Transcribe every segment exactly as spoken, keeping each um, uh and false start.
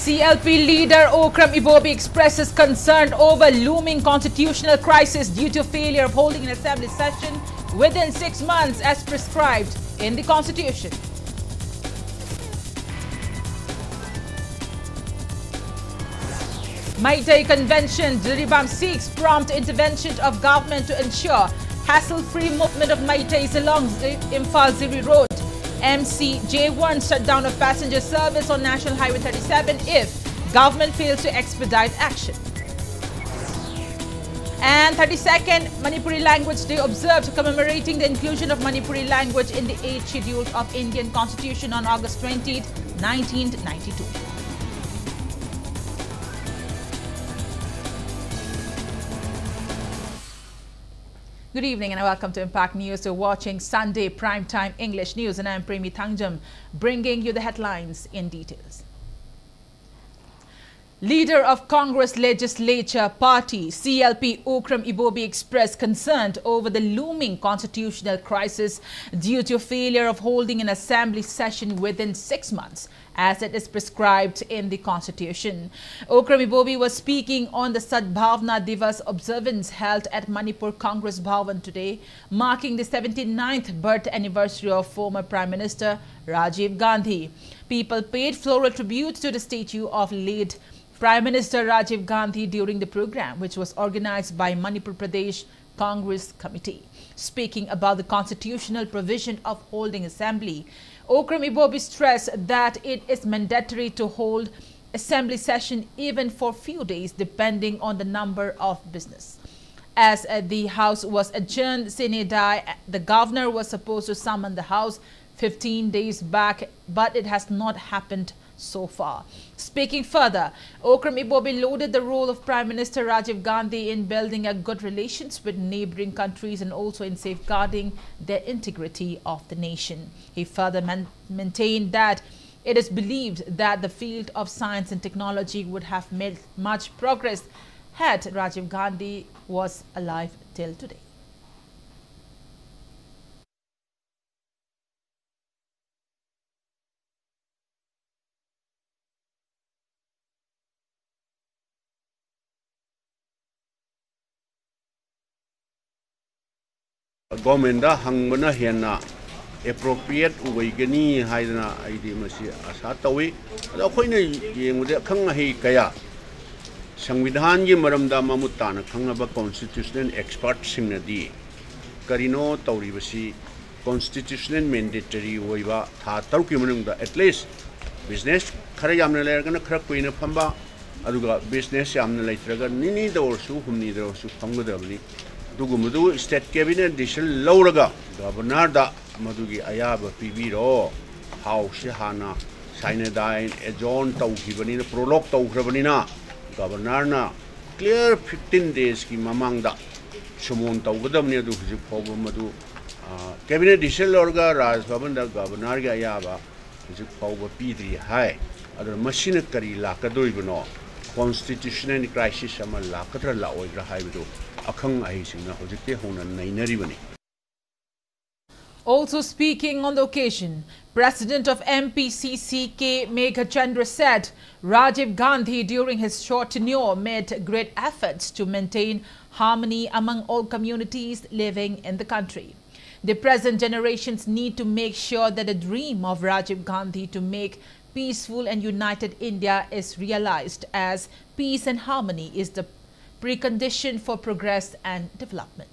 C L P leader Okram Ibobi expresses concern over looming constitutional crisis due to failure of holding an assembly session within six months as prescribed in the constitution. Meitei Convention, Jiribam seeks prompt intervention of government to ensure hassle-free movement of Meiteis along Zi- Imphal Ziri Road. M C J one shut down a passenger service on National Highway thirty-seven if government fails to expedite action. And thirty-second Manipuri Language Day observed, commemorating the inclusion of Manipuri language in the eighth Schedule of Indian Constitution on August twentieth, nineteen ninety-two. Good evening and welcome to Impact News. You're watching Sunday Primetime English News, and I'm Premi Thangjam, bringing you the headlines in details. Leader of Congress Legislature Party, C L P, Okram Ibobi expressed concern over the looming constitutional crisis due to failure of holding an assembly session within six months, as it is prescribed in the constitution. Okram Ibobi was speaking on the Sadbhavna Divas observance held at Manipur Congress Bhavan today, marking the seventy-ninth birth anniversary of former Prime Minister Rajiv Gandhi. People paid floral tribute to the statue of late Prime Minister Rajiv Gandhi during the program, which was organized by Manipur Pradesh Congress Committee. Speaking about the constitutional provision of holding assembly, Okram Ibobi stressed that it is mandatory to hold assembly session even for few days, depending on the number of business. As uh, the house was adjourned sine die, the governor was supposed to summon the house fifteen days back, but it has not happened so far. Speaking further, Okram Ibobi lauded the role of Prime Minister Rajiv Gandhi in building a good relations with neighboring countries and also in safeguarding the integrity of the nation. He further man- maintained that it is believed that the field of science and technology would have made much progress had Rajiv Gandhi was alive till today. ꯒꯣꯔꯃꯦꯟꯗ ꯍꯪꯕꯅ ꯍꯦꯟꯅ appropriate ꯑꯣꯏꯒꯅꯤ ꯍꯥꯏꯗꯅ ꯑꯩꯗꯤ ꯃꯁꯤ ꯑꯥꯁꯥ ꯇꯧꯏ꯫ ꯑꯗꯣ ꯑꯩꯈꯣꯏꯅ ꯌꯦꯡꯕꯗ ꯑꯈꯪ ꯑꯍꯩ ꯀꯌꯥ, ꯁꯪꯕꯤꯙꯥꯟꯒꯤ ꯃꯔꯝꯗ ꯃꯃꯨꯠ ꯇꯥꯅ ꯈꯪꯂꯕ ꯀꯣꯟꯁꯇꯤꯇ꯭ꯌꯨꯁꯅꯦꯜ ꯑꯦꯛꯁꯄꯔꯠꯁꯤꯡꯅꯗꯤ ꯀꯔꯤꯅꯣ ꯇꯧꯔꯤꯕꯁꯤ, ꯀꯣꯟꯁꯇꯤꯇ꯭ꯌꯨꯁꯅꯦꯜ ꯃꯦꯟꯗꯦꯇꯔꯤ ꯑꯣꯏꯕ ꯊꯥ ꯇꯔꯨꯛꯀꯤ ꯃꯅꯨꯡꯗ ꯑꯦꯠꯂꯤꯁ ꯕꯤꯖꯤꯅꯦꯁ ꯈꯔ ꯌꯥꯝꯅ ꯂꯩꯔꯒꯅ ꯈꯔ ꯀꯨꯏꯅ ꯐꯝꯕ, ꯑꯗꯨꯒ ꯕꯤꯖꯤꯅꯦꯁ ꯌꯥꯝꯅ ꯂꯩꯇ꯭ꯔꯒ ꯅꯤꯅꯤꯗ ꯑꯣꯏꯔꯁꯨ ꯍꯨꯝꯅꯤꯗ ꯑꯣꯏꯔꯁꯨ ꯐꯝꯒꯗꯕꯅꯤ꯫ ꯑꯗꯨꯒꯨꯝꯕꯗꯨ ꯁ꯭ꯇꯦꯠ ꯀꯦꯕꯤꯅꯦꯠ ꯗꯤꯁꯤꯖꯟ ꯂꯧꯔꯒ ꯒꯕꯔꯅꯔꯗ ꯃꯗꯨꯒꯤ ꯑꯌꯥꯕ ꯄꯤꯕꯤꯔꯣ꯫ ꯍꯥꯎꯁꯁꯦ ꯍꯥꯟꯅ ꯁꯥꯏꯅꯗꯥꯏꯟ ꯑꯦꯖꯣꯔꯟ ꯇꯧꯈꯤꯕꯅꯤꯅ, ꯄ꯭ꯔꯣꯂꯣꯛ ꯇꯧꯈ꯭ꯔꯕꯅꯤꯅ, ꯒꯕꯔꯅꯔꯅ ꯀ꯭ꯂꯤꯌꯥꯔ ꯐꯤꯐꯇꯤꯟ ꯗꯦꯖꯀꯤ ꯃꯃꯥꯡꯗ ꯁꯨꯃꯣꯟ ꯇꯧꯒꯗꯕꯅꯤ꯫ ꯑꯗꯨ ꯍꯧꯖꯤꯛ ꯐꯥꯎꯕ ꯃꯗꯨ, ꯑ, ꯀꯦꯕꯤꯅꯦꯠ ꯗꯤꯁꯤꯖꯟ ꯂꯧꯔꯒ ꯔꯥꯖ ꯚꯕꯟꯗ ꯒꯕꯔꯅꯔꯒꯤ ꯑꯌꯥꯕ ꯍꯧꯖꯤꯛ ꯐꯥꯎꯕ ꯄꯤꯗ꯭ꯔꯤ ꯍꯥꯏ꯫ ꯑꯗꯨꯅ ꯃꯁꯤꯅ ꯀꯔꯤ ꯂꯥꯛꯀꯗꯣꯔꯤꯕꯅꯣ, ꯀꯣꯟꯁꯇꯤꯇ꯭ꯌꯨꯁꯅꯦꯜ ꯀ꯭ꯔꯥꯏꯁꯤꯁ ꯑꯃ ꯂꯥꯛꯀꯗ꯭ꯔꯥ ꯂꯥꯛꯑꯣꯏꯗ꯭ꯔꯥ ꯍꯥꯏꯕꯗꯨ ꯑꯈꯪ ꯑꯍꯩꯁꯤꯡꯅ ꯍꯧꯖꯤꯛꯇꯤ ꯍꯧꯅ ꯅꯩꯅꯔꯤꯕꯅꯤ꯫ Also speaking on the occasion, President of M P C C K Meghachandra said Rajiv Gandhi during his short tenure made great efforts to maintain harmony among all communities living in the country. The present generations need to make sure that the dream of Rajiv Gandhi to make peaceful and united India is realized, as peace and harmony is the precondition for progress and development.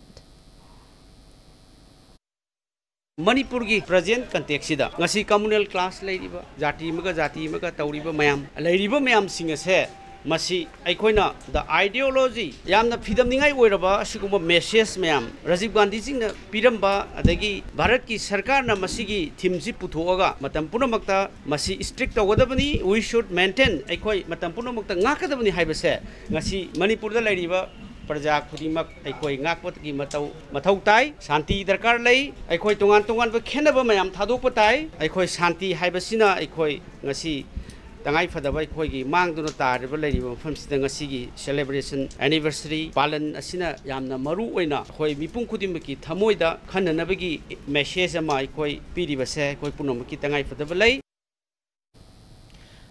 ꯃꯅꯤꯄꯨꯔꯒꯤ present ꯀꯟꯇꯦꯛꯁꯁꯤꯗ ꯉꯁꯤ communal class ꯂꯩꯔꯤꯕ, ꯖꯥꯇꯤ ꯑꯃꯒ ꯖꯥꯇꯤ ꯑꯃꯒ ꯇꯧꯔꯤꯕ ꯃꯌꯥꯝ, ꯂꯩꯔꯤꯕ ꯃꯌꯥꯝꯁꯤꯡ ꯑꯁꯦ ꯃꯁꯤ ꯑꯩꯈꯣꯏꯅ the ideology ꯌꯥꯝꯅ ꯐꯤꯗꯝꯅꯤꯡꯉꯥꯏ ꯑꯣꯏꯔꯕ ꯑꯁꯤꯒꯨꯝꯕ ꯃꯦꯁꯦꯖ ꯃꯌꯥꯝ ꯔꯥꯖꯤꯕ ꯒꯥꯟꯙꯤꯖꯤꯅ ꯄꯤꯔꯝꯕ, ꯑꯗꯒꯤ ꯚꯥꯔꯠꯀꯤ ꯁꯔꯀꯥꯔꯅ ꯃꯁꯤꯒꯤ ꯊꯤꯝꯁꯤ ꯄꯨꯊꯣꯛꯑꯒ ꯃꯇꯝ ꯄꯨꯝꯅꯃꯛꯇ ꯃꯁꯤ ꯏꯁꯇ꯭ꯔꯤꯛ ꯇꯧꯒꯗꯕꯅꯤ, we should maintain, ꯑꯩꯈꯣꯏ ꯃꯇꯝ ꯄꯨꯝꯅꯃꯛꯇ ꯉꯥꯛꯀꯗꯕꯅꯤ ꯍꯥꯏꯕꯁꯦ ꯉꯁꯤ ꯃꯅꯤꯄꯨꯔꯗ ꯂꯩꯔꯤꯕ ꯄ꯭ꯔꯖꯥ ꯈꯨꯗꯤꯡꯃꯛ ꯑꯩꯈꯣꯏ ꯉꯥꯛꯄꯒꯤ ꯃꯇꯧ, ꯃꯊꯧ ꯇꯥꯏ꯫ ꯁꯥꯟꯇꯤ ꯗꯔꯀꯥꯔ ꯂꯩ꯫ ꯑꯩꯈꯣꯏ ꯇꯣꯉꯥꯟ ꯇꯣꯉꯥꯟꯕ ꯈꯦꯠꯅꯕ ꯃꯌꯥꯝ ꯊꯥꯗꯣꯛꯄ ꯇꯥꯏ꯫ ꯑꯩꯈꯣꯏ ꯁꯥꯟꯇꯤ ꯍꯥꯏꯕꯁꯤꯅ ꯑꯩꯈꯣꯏ ꯉꯁꯤ ꯇꯉꯥꯏ ꯐꯗꯕ ꯑꯩꯈꯣꯏꯒꯤ ꯃꯥꯡꯗꯨꯅ ꯇꯥꯔꯤꯕ ꯂꯩꯔꯤꯕ ꯃꯐꯝꯁꯤꯗ ꯉꯁꯤꯒꯤ celebration anniversary ꯄꯥꯂꯟ ꯑꯁꯤꯅ ꯌꯥꯝꯅ ꯃꯔꯨ ꯑꯣꯏꯅ ꯑꯩꯈꯣꯏ ꯃꯤꯄꯨꯝ ꯈꯨꯗꯤꯡꯃꯛꯀꯤ ꯊꯃꯣꯏꯗ ꯈꯟꯅꯅꯕꯒꯤ ꯃꯦꯁꯦꯖ ꯑꯃ ꯑꯩꯈꯣꯏ ꯄꯤꯔꯤꯕꯁꯦ ꯑꯩꯈꯣꯏ ꯄꯨꯝꯅꯃꯛꯀꯤ ꯇꯉꯥꯏ ꯐꯗꯕ ꯂꯩ꯫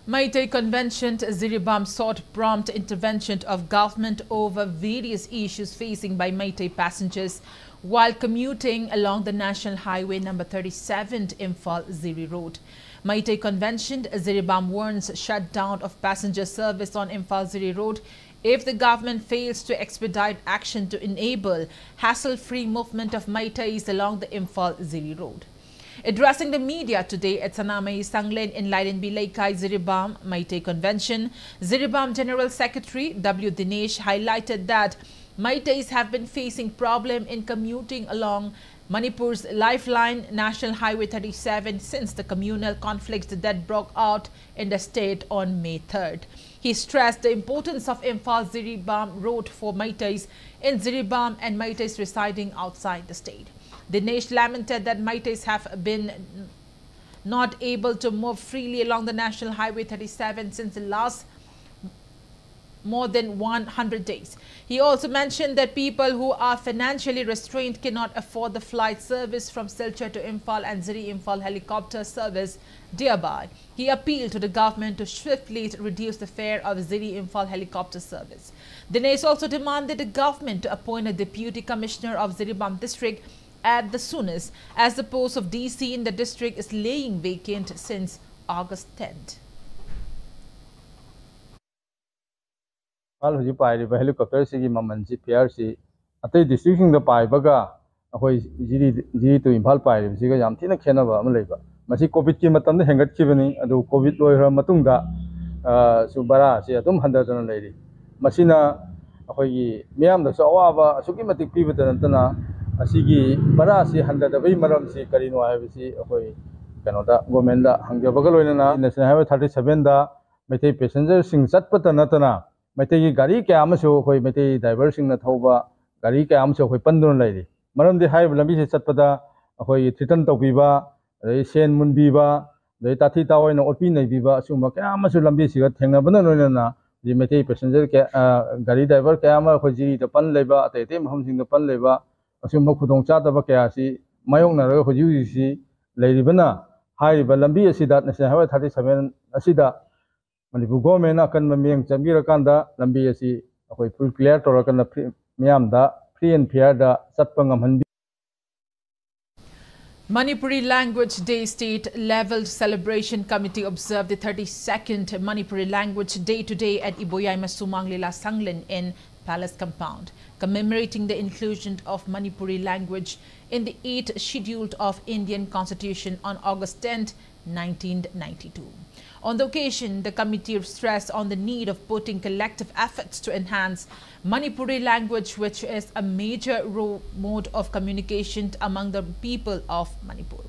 Meitei Convention Jiribam sought prompt intervention of government over various issues facing by Meitei passengers while commuting along the National Highway number thirty-seven Imphal Jiri Road. Meitei Convention Jiribam warns shutdown of passenger service on Imphal Jiri Road if the government fails to expedite action to enable hassle-free movement of Meiteis along the Imphal Jiri Road. Addressing the media today at Sanamei Sanglen in Lairenbi Leikai, Jiribam Meitei Convention, Jiribam General Secretary W Dinesh highlighted that Meiteis have been facing problem in commuting along Manipur's lifeline National Highway thirty-seven since the communal conflict that broke out in the state on May third. He stressed the importance of Imphal Jiribam road for Meiteis in Jiribam and Meiteis residing outside the state. Dinesh lamented that Meiteis have been not able to move freely along the National Highway thirty-seven since the last more than one hundred days. He also mentioned that people who are financially restrained cannot afford the flight service from Silchar to Imphal and Jiri Imphal helicopter service nearby. He appealed to the government to swiftly reduce the fare of Jiri Imphal helicopter service. Dinesh also demanded the government to appoint a deputy commissioner of Jiribam district at the soonest, as the post of D C in the district is laying vacant since August tenth. Imphal ꯍꯧꯖꯤꯛ ꯄꯥꯏꯔꯤꯕ ꯍꯦꯂꯤꯀꯣꯞꯇꯔꯁꯤꯒꯤ ꯃꯃꯜꯁꯤ, ꯐꯤꯌꯥꯔꯁꯤ ꯑꯇꯩ ꯗꯤꯁꯇ꯭ꯔꯤꯛꯁꯤꯡꯗ ꯄꯥꯏꯕꯒ ꯑꯩꯈꯣꯏ ꯖꯤꯔꯤ ꯖꯤꯔꯤ two Imphal ꯄꯥꯏꯔꯤꯕꯁꯤꯒ ꯌꯥꯝ ꯊꯤꯅ ꯈꯦꯠꯅꯕ ꯑꯃ ꯂꯩꯕ꯫ ꯃꯁꯤ ꯀꯣꯚꯤꯗꯀꯤ ꯃꯇꯝꯗ ꯍꯦꯟꯒꯠꯈꯤꯕꯅꯤ, ꯑꯗꯨ ꯀꯣꯚꯤꯗ ꯂꯣꯏꯈ꯭ꯔ ꯃꯇꯨꯡꯗ, ꯑ, ꯁꯨ ꯚꯔꯥꯁꯤ ꯑꯗꯨꯝ ꯍꯟꯊꯗꯅ ꯂꯩꯔꯤ꯫ ꯃꯁꯤꯅ ꯑꯩꯈꯣꯏꯒꯤ ꯃꯤꯌꯥꯝꯗꯁꯨ ꯑꯋꯥꯕ ꯑꯁꯨꯛꯀꯤ ꯃꯇꯤꯛ ꯄꯤꯕꯇ ꯅꯠꯇꯅ, ꯑꯁꯤꯒꯤ ꯚꯔꯥꯁꯤ ꯍꯟꯊꯗꯕꯒꯤ ꯃꯔꯝꯁꯤ ꯀꯔꯤꯅꯣ ꯍꯥꯏꯕꯁꯤ ꯑꯩꯈꯣꯏ ꯀꯩꯅꯣꯗ, ꯒꯣꯔꯃꯦꯟꯗ ꯍꯪꯖꯕꯒ ꯂꯣꯏꯅꯅ, ꯅꯦꯁꯅꯦꯜ ꯍꯥꯏꯋꯦ ꯊꯥꯔꯇꯤ ꯁꯚꯦꯟꯗ ꯃꯩꯇꯩ ꯄꯦꯁꯦꯟꯖꯔꯁꯤꯡ ꯆꯠꯄꯇ ꯅꯠꯇꯅ, ꯃꯩꯇꯩꯒꯤ ꯒꯥꯔꯤ ꯀꯌꯥ ꯑꯃꯁꯨ, ꯑꯩꯈꯣꯏ ꯃꯩꯇꯩ ꯗ꯭ꯔꯥꯏꯚꯔꯁꯤꯡꯅ ꯊꯧꯕ ꯒꯥꯔꯤ ꯀꯌꯥ ꯑꯃꯁꯨ ꯑꯩꯈꯣꯏ ꯄꯟꯗꯨꯅ ꯂꯩꯔꯤ꯫ ꯃꯔꯝꯗꯤ ꯍꯥꯏꯔꯤꯕ ꯂꯝꯕꯤꯁꯤ ꯆꯠꯄꯗ ꯑꯩꯈꯣꯏꯒꯤ ꯊ꯭ꯔꯤꯇꯟ ꯇꯧꯕꯤꯕ, ꯑꯗꯩ ꯁꯦꯟ ꯃꯨꯟꯕꯤꯕ, ꯑꯗꯩ ꯇꯥꯊꯤ ꯇꯥꯑꯣꯏꯅ ꯑꯣꯠꯄꯤ ꯅꯩꯕꯤꯕ, ꯑꯁꯤꯒꯨꯝꯕ ꯀꯌꯥ ꯑꯃꯁꯨ ꯂꯝꯕꯤꯁꯤꯒ ꯊꯦꯡꯅꯕꯅ ꯂꯣꯏꯅꯅ, ꯍꯧꯖꯤꯛ ꯃꯩꯇꯩ ꯄꯦꯁꯦꯟꯖꯔ ꯀꯌꯥ, ꯑ, ꯒꯥꯔꯤ ꯗ꯭ꯔꯥꯏꯚꯔ ꯀꯌꯥ ꯑꯃ ꯑꯩꯈꯣꯏ ꯖꯤꯔꯤꯗ ꯄꯟ ꯂꯩꯕ, ꯑꯇꯩ ꯑꯇꯩ ꯃꯐꯝꯁꯤꯡꯗ ꯄꯟ ꯂꯩꯕ, ꯑꯁꯤꯒꯨꯝꯕ ꯈꯨꯗꯣꯡꯆꯥꯗꯕ ꯀꯌꯥ ꯑꯁꯤ ꯃꯥꯌꯣꯛꯅꯔꯒ ꯍꯧꯖꯤꯛ ꯍꯧꯖꯤꯛꯁꯤ ꯂꯩꯔꯤꯕꯅ, ꯍꯥꯏꯔꯤꯕ ꯂꯝꯕꯤ ꯑꯁꯤꯗ, ꯅꯦꯁꯅꯦꯜ ꯍꯥꯏꯋꯦ ꯊꯥꯔꯇꯤ ꯁꯚꯦꯟ ꯑꯁꯤꯗ ꯃꯅꯤꯄꯨꯔ ꯒꯣꯔꯃꯦꯟꯅ ꯑꯀꯟꯕ ꯃꯤꯠꯌꯦꯡ ꯆꯪꯕꯤꯔꯀꯥꯟꯗ ꯂꯝꯕꯤ ꯑꯁꯤ ꯑꯩꯈꯣꯏ ꯐꯨꯜ ꯀ꯭ꯂꯤꯌꯥꯔ ꯇꯧꯔꯀꯥꯟꯗ ꯐ꯭ꯔꯤ, ꯃꯤꯌꯥꯝꯗ ꯐ꯭ꯔꯤ ꯑꯦꯟ ꯐꯤꯌꯥꯔꯗ ꯆꯠꯄ ꯉꯝꯍꯟꯕꯤ Manipuri Language Day State Level Celebration Committee observed the thirty-second Manipuri Language Day today at Iboyaima Sumang Lila Sanglen in Palace Compound, commemorating the inclusion of Manipuri language in the eighth Schedule of Indian Constitution on August tenth, nineteen ninety-two. On the occasion, the committee stressed on the need of putting collective efforts to enhance Manipuri language, which is a major ro-, mode of communication among the people of Manipur.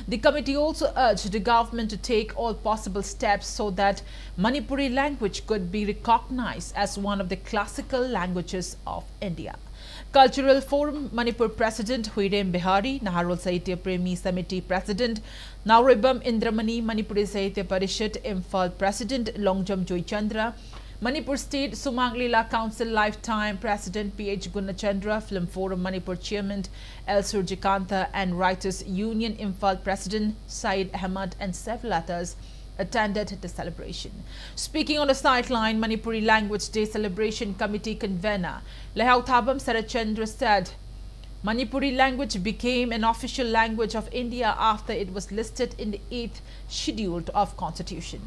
The committee also urged the government to take all possible steps so that Manipuri language could be recognized as one of the classical languages of India. Cultural Forum Manipur President Huirem Bihari, Naharol Sahitya Premi Samiti President Naoroibam Indramani, Manipuri Sahitya Parishad Imphal President Longjam Joychandra, Manipur State Sumang Lila Council Lifetime President P H Gunachandra, Film Forum Manipur Chairman L Surjikanta, and Writers Union Imphal President Saeed Ahmed, and several others attended the celebration. Speaking on the sideline, Manipuri Language Day Celebration Committee convener Lehau Thabam Sarachandra said, Manipuri language became an official language of India after it was listed in the eighth Schedule of Constitution.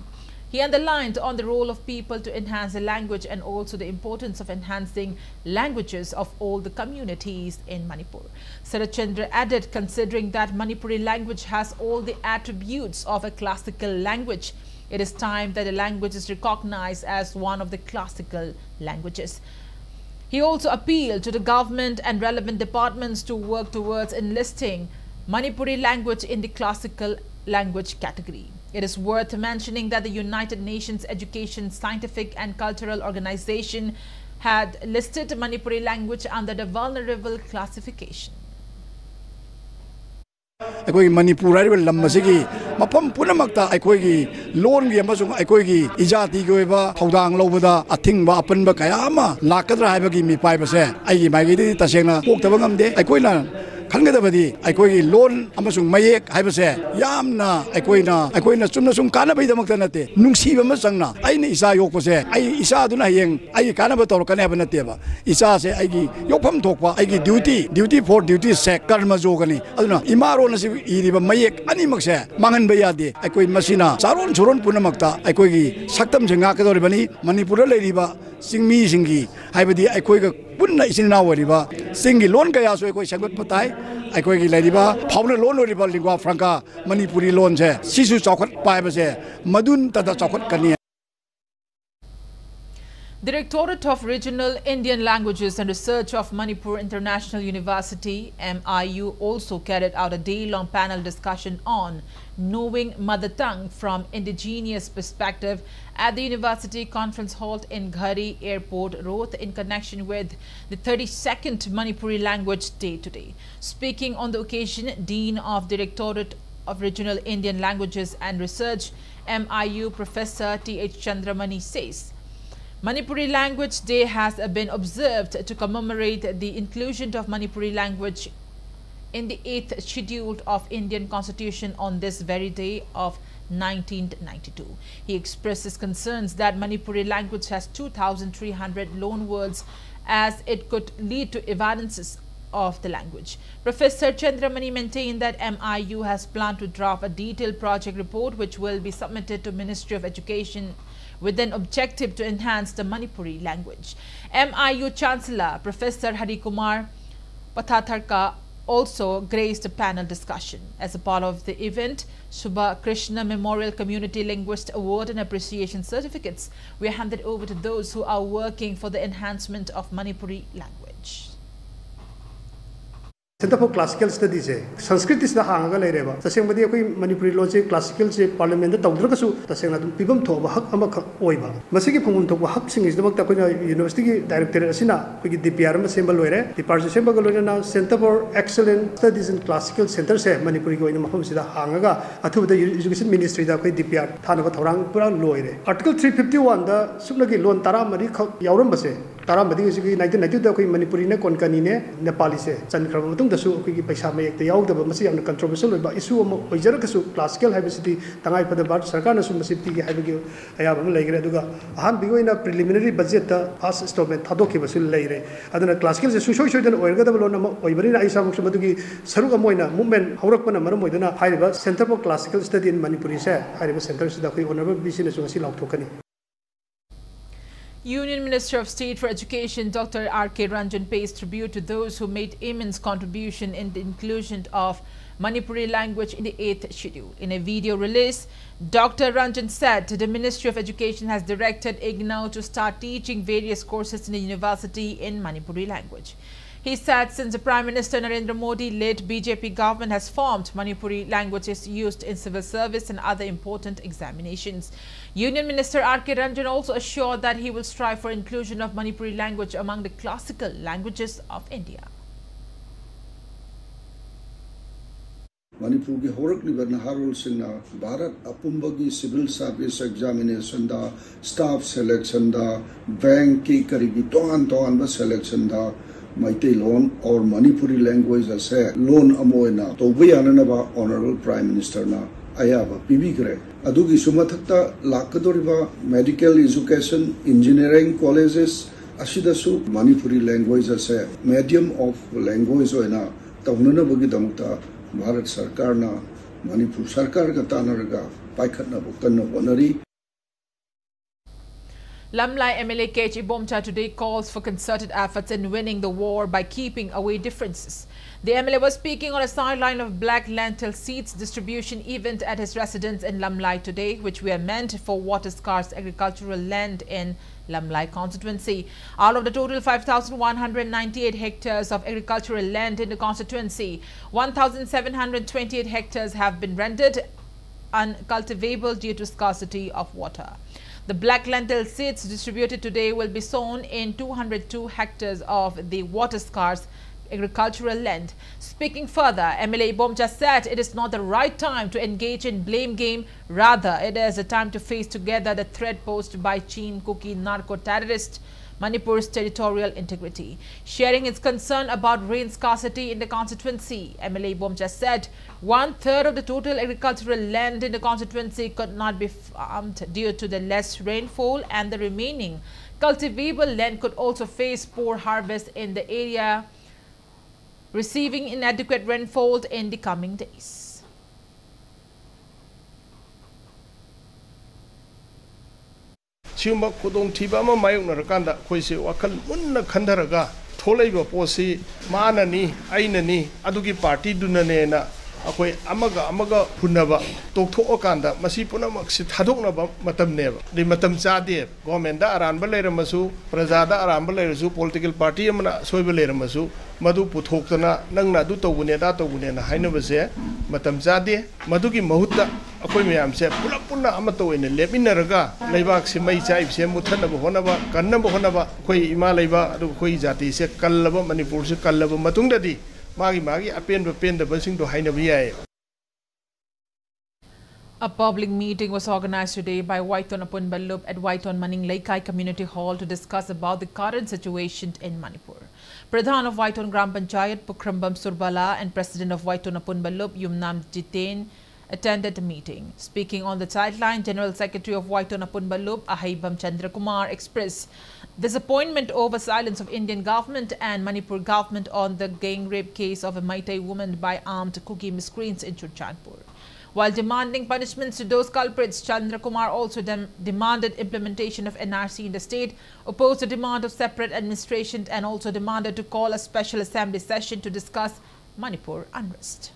He underlined on the role of people to enhance the language and also the importance of enhancing languages of all the communities in Manipur. Sarachandra added, considering that Manipuri language has all the attributes of a classical language, it is time that the language is recognized as one of the classical languages. He also appealed to the government and relevant departments to work towards enlisting Manipuri language in the classical language category. It is worth mentioning that the United Nations Education, Scientific and Cultural Organization had listed Manipuri language under the vulnerable classification. ꯑꯩꯈꯣꯏꯒꯤ ꯃꯅꯤꯄꯨꯔ ꯍꯥꯏꯔꯤꯕ ꯂꯝ ꯑꯁꯤꯒꯤ ꯃꯐꯝ ꯄꯨꯝꯅꯃꯛꯇ ꯑꯩꯈꯣꯏꯒꯤ ꯂꯣꯟꯒꯤ ꯑꯃꯁꯨꯡ ꯑꯩꯈꯣꯏꯒꯤ ꯏꯖꯥꯇꯤꯒꯤ ꯑꯣꯏꯕ ꯊꯧꯗꯥꯡ ꯂꯧꯕꯗ ꯑꯊꯤꯡꯕ ꯑꯄꯟꯕ ꯀꯌꯥ ꯑꯃ ꯂꯥꯛꯀꯗ꯭ꯔꯥ ꯍꯥꯏꯕꯒꯤ ꯃꯤꯄꯥꯏꯕꯁꯦ ꯑꯩꯒꯤ ꯃꯥꯏꯀꯩꯗꯒꯤ ꯇꯁꯦꯡꯅ ꯄꯣꯛꯇꯕ ꯉꯝꯗꯦ꯫ ꯑꯩꯈꯣꯏꯅ ꯈꯟꯒꯗꯕꯗꯤ ꯑꯩꯈꯣꯏꯒꯤ ꯂꯣꯟ ꯑꯃꯁꯨꯡ ꯃꯌꯦꯛ ꯍꯥꯏꯕꯁꯦ ꯌꯥꯝꯅ ꯑꯩꯈꯣꯏꯅ, ꯑꯩꯈꯣꯏꯅ ꯆꯨꯝꯅ ꯁꯨꯝ ꯀꯥꯟꯅꯕꯒꯤꯗꯃꯛꯇ ꯅꯠꯇꯦ, ꯅꯨꯡꯁꯤꯕ ꯑꯃ ꯆꯪꯅ꯫ ꯑꯩꯅ ꯏꯆꯥ ꯌꯣꯛꯄꯁꯦ, ꯑꯩ ꯏꯆꯥꯗꯨꯅ ꯍꯌꯦꯡ ꯑꯩꯒꯤ ꯀꯥꯟꯅꯕ ꯇꯧꯔꯛꯀꯅꯤ ꯍꯥꯏꯕ ꯅꯠꯇꯦꯕ꯫ ꯏꯆꯥꯁꯦ ꯑꯩꯒꯤ ꯌꯣꯛꯐꯝ ꯊꯣꯛꯄ, ꯑꯩꯒꯤ duty, duty for duty ꯁꯦ ꯀꯔꯃ ꯌꯣꯒꯅꯤ꯫ ꯑꯗꯨꯅ ꯏꯃꯥ ꯂꯣꯟ ꯑꯁꯤ ꯏꯔꯤꯕ ꯃꯌꯦꯛ ꯑꯅꯤꯃꯛꯁꯦ ꯃꯥꯡꯍꯟꯕ ꯌꯥꯗꯦ꯫ ꯑꯩꯈꯣꯏ ꯃꯁꯤꯅ ꯆꯥꯔꯣꯟ ꯁꯨꯔꯣꯟ ꯄꯨꯝꯅꯃꯛꯇ ꯑꯩꯈꯣꯏꯒꯤ ꯁꯛꯇꯝꯁꯦ ꯉꯥꯛꯀꯗꯧꯔꯤꯕꯅꯤ꯫ ꯃꯅꯤꯄꯨꯔꯗ ꯂꯩꯔꯤꯕ ꯆꯤꯡꯃꯤꯁꯤꯡꯒꯤ, ꯍꯥꯏꯕꯗꯤ ꯑꯩꯈꯣꯏꯒ ꯄꯨꯟꯅ ꯏꯆꯤꯟ ꯏꯅꯥꯎ ꯑꯣꯏꯔꯤꯕ ꯆꯤꯡꯒꯤ ꯂꯣꯟ ꯀꯌꯥꯁꯨ ꯑꯩꯈꯣꯏ ꯁꯦꯝꯒꯠꯄ ꯇꯥꯏ꯫ ꯑꯩꯈꯣꯏꯒꯤ ꯂꯩꯔꯤꯕ ꯐꯥꯎꯅ ꯂꯣꯟ ꯑꯣꯏꯔꯤꯕ lingua franca ꯃꯅꯤꯄꯨꯔꯤ ꯂꯣꯟꯁꯦ, ꯁꯤꯁꯨ ꯆꯥꯎꯈꯠꯄ ꯍꯥꯏꯕꯁꯦ ꯃꯗꯨ ꯅꯠꯇꯅ ꯆꯥꯎꯈꯠꯀꯅꯤ꯫ Directorate of Regional Indian Languages and Research of Manipur International University, M I U, also carried out a day-long panel discussion on knowing mother tongue from indigenous perspective at the university conference hall in Ghari Airport, Rohtak, in connection with the thirty-second Manipuri Language Day today. Speaking on the occasion, Dean of Directorate of Regional Indian Languages and Research, M I U, Professor T H Chandramani says, Manipuri Language Day has been observed to commemorate the inclusion of Manipuri language in the eighth schedule of Indian Constitution on this very day of nineteen ninety-two. He expresses concerns that Manipuri language has two thousand three hundred loan words, as it could lead to evanescence of the language. Professor Chandramani maintained that M I U has planned to draft a detailed project report which will be submitted to Ministry of Education with an objective to enhance the Manipuri language. M I U Chancellor Professor Hari Kumar Pathatharka also graced the panel discussion. As a part of the event, Subha Krishna Memorial Community Linguist Award and Appreciation Certificates were handed over to those who are working for the enhancement of Manipuri language. Center for Classical Studies ꯁꯦ ꯁꯪꯁꯀ꯭ꯔꯤꯠꯁꯤꯗ ꯍꯥꯡꯉꯒ ꯂꯩꯔꯦꯕ꯫ ꯇꯁꯦꯡꯕꯗꯤ ꯑꯩꯈꯣꯏ ꯃꯅꯤꯄꯨꯔꯤ ꯂꯣꯟꯁꯦ classical ꯁꯦ parliament ꯇꯧꯗ꯭ꯔꯒꯁꯨ ꯇꯁꯦꯡꯅ ꯑꯗꯨꯝ ꯄꯤꯐꯝ ꯊꯣꯛꯄ ꯍꯛ ꯑꯃꯈꯛ ꯑꯣꯏꯕ꯫ ꯃꯁꯤꯒꯤ ꯐꯪꯐꯝ ꯊꯣꯛꯄ ꯍꯛꯁꯤꯡꯁꯤꯗꯃꯛꯇ ꯑꯩꯈꯣꯏꯅ university ꯒꯤ directorate ꯑꯁꯤꯅ ꯑꯩꯈꯣꯏꯒꯤ D P R ꯑꯃ ꯁꯦꯝꯕ ꯂꯣꯏꯔꯦ꯫ D P R ꯁꯦ ꯁꯦꯝꯕꯒ ꯂꯣꯏꯅꯅ Center for Excellent Studies in Classical Center ꯁꯦ ꯃꯅꯤꯄꯨꯔꯤꯒꯤ ꯑꯣꯏꯅ ꯃꯐꯝꯁꯤꯗ ꯍꯥꯡꯉꯒ ꯑꯊꯨꯕꯗ education ministry ꯗ ꯑꯩꯈꯣꯏ D P R ꯊꯥꯅꯕ ꯊꯧꯔꯥꯡ ꯄꯨꯔꯥ ꯂꯣꯏꯔꯦ꯫ Article three fifty one ꯗ ꯁꯨꯞꯅꯒꯤ ꯂꯣꯟ ꯇꯔꯥꯃꯔꯤ ꯈꯛ ꯌꯥꯎꯔꯝꯕꯁꯦ ꯇꯔꯥꯃꯔꯤ ꯑꯁꯤꯒꯤ nineteen ninety two ꯗ ꯑꯩꯈꯣꯏ ꯃꯅꯤꯄꯨꯔꯤꯅ ꯀꯣꯟꯀꯅꯤꯅꯦ ꯅꯦꯄꯥꯂꯤꯁꯦ ꯆꯟꯈ꯭ꯔꯕ ꯃꯇꯨꯡꯗꯁꯨ ꯑꯩꯈꯣꯏꯒꯤ ꯄꯩꯁꯥ ꯃꯌꯦꯛꯇ ꯌꯥꯎꯗꯕ, ꯃꯁꯤ ꯌꯥꯝꯅ controversial ꯑꯣꯏꯕ issue ꯑꯃ ꯑꯣꯏꯖꯔꯒꯁꯨ, classical ꯍꯥꯏꯕꯁꯤꯗꯤ ꯇꯉꯥꯏ ꯐꯗꯕ ꯚꯥꯔꯠ ꯁꯔꯀꯥꯔꯅꯁꯨ ꯃꯁꯤ ꯄꯤꯒꯦ ꯍꯥꯏꯕꯒꯤ ꯑꯌꯥꯕ ꯑꯃ ꯂꯩꯈ꯭ꯔꯦ꯫ ꯑꯗꯨꯒ ꯑꯍꯥꯟꯕꯒꯤ ꯑꯣꯏꯅ preliminary budget ꯇ first installment ꯊꯥꯗꯣꯛꯈꯤꯕꯁꯨ ꯂꯩꯔꯦ꯫ ꯑꯗꯨꯅ classical ꯁꯦ ꯁꯨꯡꯁꯣꯏ ꯁꯣꯏꯗꯅ ꯑꯣꯏꯔꯒꯗꯕ ꯂꯣꯟ ꯑꯃ ꯑꯣꯏꯕꯅꯤꯅ, ꯑꯩ ꯏꯁꯥꯃꯛꯁꯨ ꯃꯗꯨꯒꯤ ꯁꯔꯨꯛ ꯑꯃ ꯑꯣꯏꯅ, movement ꯍꯧꯔꯛꯄꯅ ꯃꯔꯝ ꯑꯣꯏꯗꯨꯅ, ꯍꯥꯏꯔꯤꯕ Centre for Classical Study in Manipuri ꯁꯦ, ꯍꯥꯏꯔꯤꯕ centre ꯁꯤꯗ ꯑꯩꯈꯣꯏ honourable V C ꯅꯁꯨ ꯉꯁꯤ ꯂꯥꯎꯊꯣꯛꯀꯅꯤ꯫ Union Minister of State for Education Doctor R K Ranjan pays tribute to those who made immense contribution in the inclusion of Manipuri language in the eighth Schedule. In a video release, Doctor Ranjan said the Ministry of Education has directed IGNOU to start teaching various courses in the university in Manipuri language. He said since the Prime Minister Narendra Modi led B J P government has formed, Manipuri language is used in civil service and other important examinations. Union Minister R K Ranjan also assured that he will strive for inclusion of Manipuri language among the classical languages of India. ꯃꯅꯤꯄꯨꯔꯒꯤ ꯍꯧꯔꯛꯂꯤꯕ ꯅꯍꯥꯔꯣꯜꯁꯤꯡꯅ Bharat ꯑꯄꯨꯝꯕꯒꯤ civil service examination ꯗ, staff selection ꯗ, bank ꯀꯤ ꯀꯔꯤꯒꯤ ꯇꯣꯉꯥꯟ ꯇꯣꯉꯥꯟꯕ selection the Meiteilon or Manipuri language ꯑꯁꯦ ꯂꯣꯟ ꯑꯃ ꯑꯣꯏꯅ ꯇꯧꯕ ꯌꯥꯅꯅꯕ Honourable Prime Minister ꯅ ꯑꯌꯥꯕ ꯄꯤꯕꯤꯈ꯭ꯔꯦ꯫ ꯑꯗꯨꯒꯤꯁꯨ ꯃꯊꯛꯇ ꯂꯥꯛꯀꯗꯧꯔꯤꯕ medical education, engineering colleges ꯑꯁꯤꯗꯁꯨ Manipuri language ꯑꯁꯦ medium of language ꯑꯣꯏꯅ ꯇꯧꯅꯅꯕꯒꯤꯗꯃꯛꯇ ꯚꯥꯔꯠ ꯁꯔꯀꯥꯔꯅ ꯃꯅꯤꯄꯨꯔ ꯁꯔꯀꯥꯔꯒ ꯇꯥꯟꯅꯔꯒ ꯄꯥꯏꯈꯠꯅꯕ ꯀꯟꯅ ꯍꯣꯠꯅꯔꯤ꯫ Lamlai M L A K H Ibomcha today calls for concerted efforts in winning the war by keeping away differences. The M L A was speaking on a sideline of black lentil seeds distribution event at his residence in Lamlai today, which were meant for water scarce agricultural land in Lamlai constituency. Out of the total five thousand one hundred ninety-eight hectares of agricultural land in the constituency, one thousand seven hundred twenty-eight hectares have been rendered uncultivable due to scarcity of water. The black lentil seeds distributed today will be sown in two hundred two hectares of the water scarce agricultural land. Speaking further, M L A Ibomcha said it is not the right time to engage in blame game. Rather, it is a time to face together the threat posed by Chin Kuki narco terrorists. Manipur's territorial integrity. Sharing its concern about rain scarcity in the constituency, M L A Ibomcha said one third of the total agricultural land in the constituency could not be farmed due to the less rainfall, and the remaining cultivable land could also face poor harvest in the area receiving inadequate rainfall in the coming days. ꯁꯤꯒꯨꯝꯕ ꯈꯨꯗꯣꯡꯊꯤꯕ ꯑꯃ ꯃꯥꯌꯣꯛꯅꯔꯀꯥꯟꯗ ꯑꯩꯈꯣꯏꯁꯦ ꯋꯥꯈꯜ ꯃꯨꯟꯅ ꯈꯟꯊꯔꯒ ꯊꯣꯛꯂꯛꯏꯕ ꯄꯣꯠꯁꯤ ꯃꯥꯅꯅꯤ, ꯑꯩꯅꯅꯤ, ꯑꯗꯨꯒꯤ ꯄꯥꯔꯇꯤꯗꯨꯅꯅꯦꯅ ꯑꯩꯈꯣꯏ ꯑꯃꯒ ꯑꯃꯒ ꯍꯨꯟꯅꯕ ꯇꯣꯛꯊꯣꯛꯑꯀꯥꯟꯗ ꯃꯁꯤ ꯄꯨꯝꯅꯃꯛꯁꯤ ꯊꯥꯗꯣꯛꯅꯕ ꯃꯇꯝꯅꯦꯕ꯫ ꯑꯗꯩ ꯃꯇꯝ ꯆꯥꯗꯦ꯫ ꯒꯣꯔꯃꯦꯟꯗ ꯑꯔꯥꯟꯕ ꯂꯩꯔꯝꯃꯁꯨ, ꯄ꯭ꯔꯖꯥꯗ ꯑꯔꯥꯟꯕ ꯂꯩꯔꯁꯨ, ꯄꯣꯂꯤꯇꯤꯀꯦꯜ ꯄꯥꯔꯇꯤ ꯑꯃꯅ ꯑꯁꯣꯏꯕ ꯂꯩꯔꯝꯃꯁꯨ, ꯃꯗꯨ ꯄꯨꯊꯣꯛꯇꯅ ꯅꯪꯅ ꯑꯗꯨ ꯇꯧꯕꯅꯦ, ꯑꯗꯥ ꯇꯧꯕꯅꯦꯅ ꯍꯥꯏꯅꯕꯁꯦ ꯃꯇꯝ ꯆꯥꯗꯦ꯫ ꯃꯗꯨꯒꯤ ꯃꯍꯨꯠꯇ ꯑꯩꯈꯣꯏ ꯃꯌꯥꯝꯁꯦ ꯄꯨꯂꯞ ꯄꯨꯟꯅ ꯑꯃꯠꯇ ꯑꯣꯏꯅ ꯂꯦꯞꯃꯤꯟꯅꯔꯒ ꯂꯩꯕꯥꯛꯁꯤ ꯃꯩ ꯆꯥꯛꯏꯕꯁꯦ ꯃꯨꯠꯊꯠꯅꯕ ꯍꯣꯠꯅꯕ, ꯀꯟꯅꯕ ꯍꯣꯠꯅꯕ, ꯑꯩꯈꯣꯏ ꯏꯃꯥ ꯂꯩꯕꯥꯛ ꯑꯗꯨꯒ ꯑꯩꯈꯣꯏ ꯖꯥꯇꯤꯁꯦ ꯀꯜꯂꯕ, ꯃꯅꯤꯄꯨꯔꯁꯦ ꯀꯜꯂꯕ ꯃꯇꯨꯡꯗꯗꯤ ꯃꯥꯒꯤ ꯃꯥꯒꯤ ꯑꯄꯦꯟꯕ ꯄꯦꯟꯗꯕꯁꯤꯡꯗꯣ ꯍꯥꯏꯅꯕ ꯌꯥꯏ꯫ A public meeting was organized today by Waiton Apunba Lup at Waiton Maning Leikai Community Hall to discuss about the current situation in Manipur. Pradhan of Waiton Gram Panchayat, Pukhrambam Surbala, and President of Waiton Apunba Lup, Yumnam Jiten, attended the meeting. Speaking on the sideline, General Secretary of Waiton Apunba Lup, Ahaibam Chandra Kumar, expressed disappointment over silence of Indian government and Manipur government on the gang rape case of a Meitei woman by armed Kuki miscreants in Churachandpur. While demanding punishments to those culprits, Chandra Kumar also dem- demanded implementation of N R C in the state, opposed the demand of separate administration, and also demanded to call a special assembly session to discuss Manipur unrest.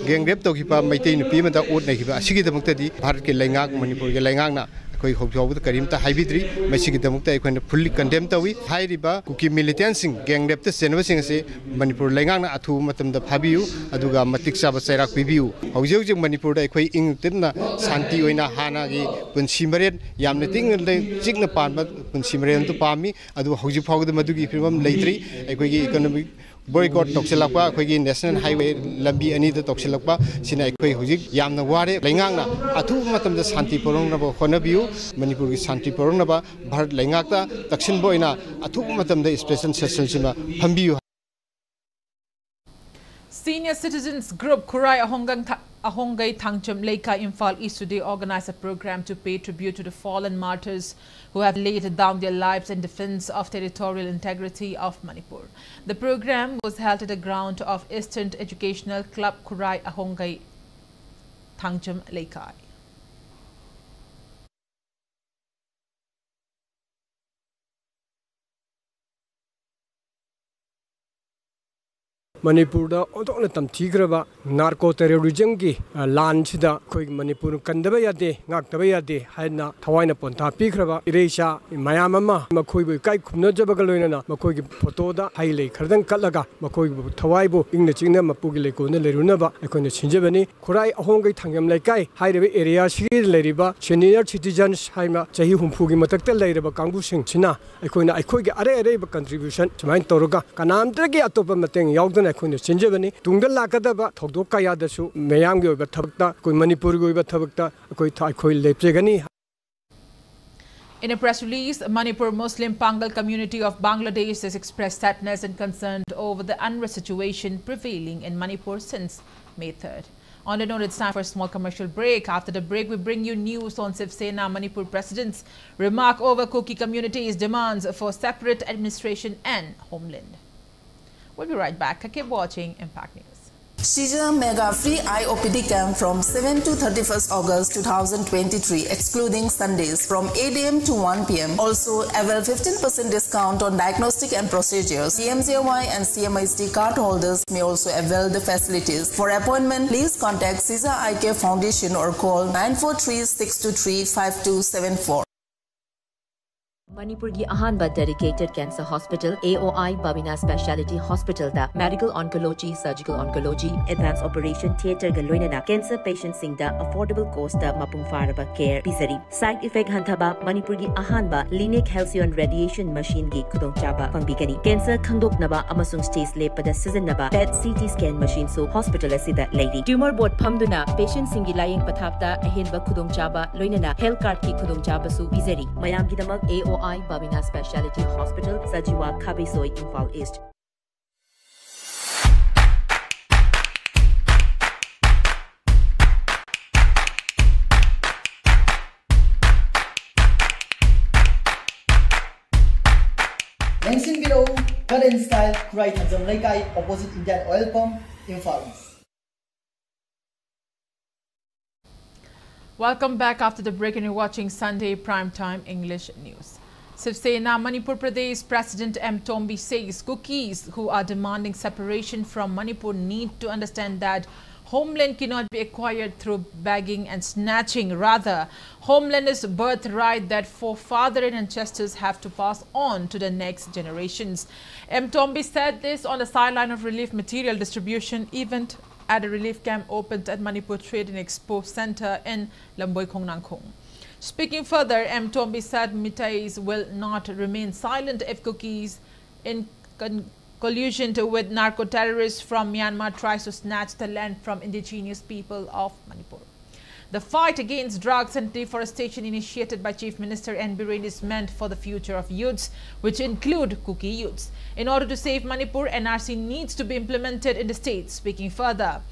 Gang rape ꯇꯧꯈꯤꯕ ꯃꯩꯇꯩ ꯅꯨꯄꯤ ꯑꯃꯗ ꯑꯣꯠ ꯅꯩꯈꯤꯕ ꯑꯁꯤꯒꯤꯗꯃꯛꯇꯗꯤ ꯚꯥꯔꯠꯀꯤ ꯂꯩꯉꯥꯛ, ꯃꯅꯤꯄꯨꯔꯒꯤ ꯂꯩꯉꯥꯛꯅ ꯑꯩꯈꯣꯏ ꯍꯧꯖꯤꯛ ꯐꯥꯎꯕꯗ ꯀꯔꯤꯝꯇ ꯍꯥꯏꯕꯤꯗ꯭ꯔꯤ꯫ ꯃꯁꯤꯒꯤꯗꯃꯛꯇ ꯑꯩꯈꯣꯏꯅ fully condemn ꯇꯧꯏ꯫ ꯍꯥꯏꯔꯤꯕ ꯀꯨꯀꯤ ꯃꯤꯂꯤꯇꯦꯟꯁꯤꯡ, ꯒꯦꯡ ꯔꯦꯞꯇ ꯆꯦꯟꯕꯁꯤꯡ ꯑꯁꯤ ꯃꯅꯤꯄꯨꯔ ꯂꯩꯉꯥꯛꯅ ꯑꯊꯨꯕ ꯃꯇꯝꯗ ꯐꯥꯕꯤꯌꯨ, ꯑꯗꯨꯒ ꯃꯇꯤꯛ ꯆꯥꯕ ꯆꯩꯔꯥꯛ ꯄꯤꯕꯤꯌꯨ꯫ ꯍꯧꯖꯤꯛ ꯍꯧꯖꯤꯛ ꯃꯅꯤꯄꯨꯔꯗ ꯑꯩꯈꯣꯏ ꯏꯪꯅ ꯇꯞꯅ ꯁꯥꯟꯇꯤ ꯑꯣꯏꯅ ꯍꯥꯟꯅꯒꯤ ꯄꯨꯟꯁꯤ ꯃꯔꯦꯜ, ꯌꯥꯝꯅ ꯇꯤꯛꯅ ꯂꯩ-, ꯆꯤꯛꯅ ꯄꯥꯟꯕ ꯄꯨꯟꯁꯤ ꯃꯔꯦꯜ ꯑꯗꯨ ꯄꯥꯝꯃꯤ꯫ ꯑꯗꯨꯕꯨ ꯍꯧꯖꯤꯛ ꯐꯥꯎꯕꯗ ꯃꯗꯨꯒꯤ ꯐꯤꯕꯝ ꯂꯩꯇ꯭ꯔꯤ꯫ ꯑꯩꯈꯣꯏꯒꯤ economic ꯕꯣꯏꯀꯣꯠ ꯇꯧꯁꯤꯜꯂꯛꯄ, ꯑꯩꯈꯣꯏꯒꯤ ꯅꯦꯁꯅꯦꯜ ꯍꯥꯏꯋꯦ ꯂꯝꯕꯤ ꯑꯅꯤꯗ ꯇꯧꯁꯤꯜꯂꯛꯄ, ꯁꯤꯅ ꯑꯩꯈꯣꯏ ꯍꯧꯖꯤꯛ ꯌꯥꯝꯅ ꯋꯥꯔꯦ꯫ ꯂꯩꯉꯥꯛꯅ ꯑꯊꯨꯕ ꯃꯇꯝꯗ ꯁꯥꯟꯇꯤ ꯄꯨꯔꯛꯅꯕ ꯍꯣꯠꯅꯕꯤꯌꯨ꯫ ꯃꯅꯤꯄꯨꯔꯒꯤ ꯁꯥꯟꯇꯤ ꯄꯨꯔꯛꯅꯕ ꯚꯥꯔꯠ ꯂꯩꯉꯥꯛꯇ ꯇꯛꯁꯤꯟꯕ ꯑꯣꯏꯅ ꯑꯊꯨꯕ ꯃꯇꯝꯗ special ꯁꯦꯁꯟꯁꯤꯃ ꯐꯝꯕꯤꯌꯨ꯫ Senior citizens group Khurai Ahonggang Tha-, Ahonggai Thangcham Leikai Imphal East today organized a program to pay tribute to the fallen martyrs who have laid down their lives in defense of territorial integrity of Manipur. The program was held at the ground of Eastern Educational Club Khurai Ahonggai Thangcham Leikai. ꯃꯅꯤꯄꯨꯔꯗ ꯑꯣꯟꯊꯣꯛꯅ ꯇꯝꯊꯤꯈ꯭ꯔꯕ narco ꯇꯦꯔꯣꯔꯤꯖꯝꯒꯤ, ꯑ, ꯂꯥꯟꯁꯤꯗ ꯑꯩꯈꯣꯏꯒꯤ ꯃꯅꯤꯄꯨꯔ ꯀꯟꯗꯕ ꯌꯥꯗꯦ, ꯉꯥꯛꯇꯕ ꯌꯥꯗꯦ ꯍꯥꯏꯗꯅ ꯊꯋꯥꯏꯅ ꯄꯣꯟꯊꯥ ꯄꯤꯈ꯭ꯔꯕ ꯏꯔꯩꯆꯥ ꯃꯌꯥꯝ ꯑꯃ ꯃꯈꯣꯏꯕꯨ ꯏꯀꯥꯏ ꯈꯨꯝꯅꯖꯕꯒ ꯂꯣꯏꯅꯅ ꯃꯈꯣꯏꯒꯤ ꯐꯣꯇꯣꯗ ꯍꯩ ꯂꯩ ꯈꯔꯗꯪ ꯀꯠꯂꯒ ꯃꯈꯣꯏꯕꯨ ꯊꯋꯥꯏꯕꯨ ꯏꯪꯅ ꯆꯤꯛꯅ ꯃꯄꯨꯒꯤ ꯂꯩꯀꯣꯜꯗ ꯂꯩꯔꯨꯅꯕ ꯑꯩꯈꯣꯏꯅ ꯁꯤꯟꯖꯕꯅꯤ꯫ ꯈꯨꯔꯥꯏ ꯑꯍꯣꯡꯒꯩ ꯊꯥꯡꯖꯝ ꯂꯩꯀꯥꯏ ꯍꯥꯏꯔꯤꯕ ꯑꯦꯔꯤꯌꯥꯁꯤꯒꯤ ꯂꯩꯔꯤꯕ ꯁꯦꯅꯤꯌꯔ ꯁꯤꯇꯤꯖꯟꯁ ꯍꯥꯏꯕ ꯆꯍꯤ ꯍꯨꯝꯐꯨꯒꯤ ꯃꯊꯛꯇ ꯂꯩꯔꯕ ꯀꯥꯡꯕꯨꯁꯤꯡꯁꯤꯅ ꯑꯩꯈꯣꯏꯅ ꯑꯩꯈꯣꯏꯒꯤ ꯑꯔꯩ ꯑꯔꯩꯕ ꯀꯟꯇ꯭ꯔꯤꯕ꯭ꯌꯨꯁꯟ ꯁꯨꯃꯥꯏꯅ ꯇꯧꯔꯒ ꯀꯅꯥꯝꯇꯒꯤ ꯑꯇꯣꯞꯄ ꯃꯇꯦꯡ ꯌꯥꯎꯗꯅ ꯑꯩꯈꯣꯏꯅ ꯁꯤꯟꯖꯕꯅꯤ꯫ ꯇꯨꯡꯗ ꯂꯥꯛꯀꯗꯕ ꯊꯧꯗꯣꯛ ꯀꯌꯥꯗꯁꯨ ꯃꯌꯥꯝꯒꯤ ꯑꯣꯏꯕ ꯊꯕꯛꯇ, ꯑꯩꯈꯣꯏ ꯃꯅꯤꯄꯨꯔꯒꯤ ꯑꯣꯏꯕ ꯊꯕꯛꯇ ꯑꯩꯈꯣꯏ ꯊ-, ꯑꯩꯈꯣꯏ ꯂꯦꯞꯆꯒꯅꯤ꯫ In a press release, Manipur Muslim Pangal community of Bangladesh has expressed sadness and concern over the unrest situation prevailing in Manipur since May third. On the note, it's time for a small commercial break. After the break, we bring you news on Shiv Sena Manipur president's remark over Kuki community's demands for separate administration and homeland. We'll be right back. Keep watching Impact News. Shija Mega Free Eye O P D Camp from seven to thirty-first August two thousand twenty-three, excluding Sundays, from eight A M to one P M. Also, avail fifteen percent discount on diagnostic and procedures. P M J A Y and C M S D card holders may also avail the facilities. For appointment, please contact Shija Eye Care Foundation or call nine four three six two three five two seven four. ꯃꯅꯤꯄꯨꯔꯒꯤ ꯑꯍꯥꯟꯕ dedicated cancer hospital AOI Babina Speciality Hospitalꯗ medical oncology, surgical oncology, advanced operation theatreꯒ ꯂꯣꯏꯅꯅ cancer patientꯁꯤꯡꯗ affordable costꯇ ꯃꯄꯨꯡ ꯐꯥꯔꯕ care ꯄꯤꯖꯔꯤ꯫ Side effect ꯍꯟꯊꯕ, ꯃꯅꯤꯄꯨꯔꯒꯤ ꯑꯍꯥꯟꯕ Linex Halcyon radiation machineꯒꯤ ꯈꯨꯗꯣꯡꯆꯥꯕ ꯐꯪꯕꯤꯒꯅꯤ꯫ Cancer ꯈꯪꯗꯣꯛꯅꯕ ꯑꯃꯁꯨꯡ stage ꯂꯦꯞꯄꯗ ꯁꯤꯖꯤꯟꯅꯕ PET CT scan machineꯁꯨ hospital ꯑꯁꯤꯗ ꯂꯩꯔꯤ꯫ Tumor board ꯐꯝꯗꯨꯅ patientꯁꯤꯡꯒꯤ ꯂꯥꯌꯦꯡ ꯄꯊꯥꯞꯇ ꯑꯍꯦꯟꯕ ꯈꯨꯗꯣꯡꯆꯥꯕ ꯂꯣꯏꯅꯅ health cardꯀꯤ ꯈꯨꯗꯣꯡꯆꯥꯕꯁꯨ ꯄꯤꯖꯔꯤ꯫ ꯃꯌꯥꯝꯒꯤꯗꯃꯛ AOI Babina Speciality Hospital, Sajiwa, ꯈꯥꯕꯩꯁꯣꯏ, Imphal East꯫ ꯂꯦꯡꯁꯤꯟꯕꯤꯔꯛꯎ, Cut and Style, ꯈꯨꯔꯥꯏ ꯊꯥꯡꯖꯝ ꯂꯩꯀꯥꯏ, opposite Indian Oil Pump, Imphal East꯫ Welcome back after the break, and you're watching Sunday Prime Time English News. Shiv Sena Manipur Pradesh President M Tombi says Kukis who are demanding separation from Manipur need to understand that homeland cannot be acquired through begging and snatching. Rather, homeland is birthright that forefather and ancestors have to pass on to the next generations. M Tombi said this on the sideline of relief material distribution event at a relief camp opened at Manipur Trade and Expo Center in Lamboi Khongnangkhung. Speaking further, M Tombi said Meiteis will not remain silent if Kukis, in con- collusion with narco-terrorists from Myanmar, tries to snatch the land from indigenous people of Manipur. The fight against drugs and deforestation initiated by Chief Minister N Biren is meant for the future of youths, which include Kuki youths. In order to save Manipur, N R C needs to be implemented in the state. Speaking further,